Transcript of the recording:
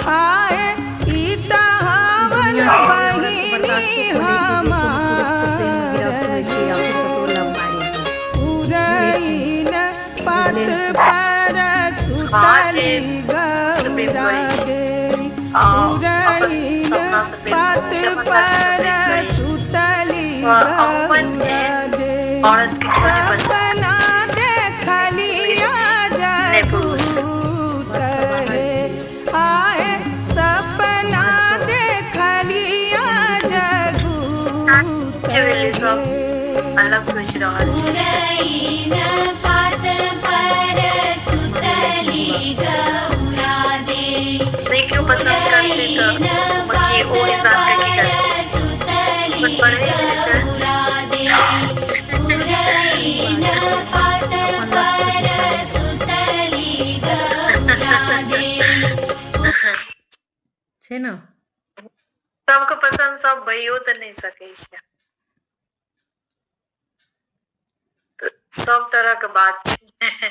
आए ई त हमर दुनिया में कोई औरत के बहिनी बर्दाश्तो कऽ लै छै जे कोनो पुरुषके प्रेममे हमार गिरफ्त होइ छै या फिर ककरो लव मैरिज उरैन पात बुझलियै। पर हँ जे सुतली से प्रेम गौरा करै छै देई। आ अपन उरैन सपना से प्रेम करै पात छै, अपन लक्ष्य से पर प्रेम करै छै। सुतली अमूमन गौरा एहन देई। औरत के केओ नहि पसन्द सपना देखलिया नहि पुरुष। जगूत बात सब सही हे छै। आए सपना मर्दके देखलिया नहि पुरुषके जगूत जे सब हे। अलग सोचि रहल छै। पुरैन पात पर मने लेकिन ई सुतली बात सही छै। गौरा दे। नहि केओ पसन्द करतै तऽ पुरैन बाँकी पात ओ इंसान के की पर करतै। सुतली अपन पढ़ै छै शायद। गौरा दे। सही पुरैन बात छै। पात अपन लक्ष्यके पर पीछा नहि छोड़ै छै। सुतली गौरा दे। छै ने। सबके पसन्द सब भइयो तऽ नहि सकै छै। तऽ सब तरहके बात छै।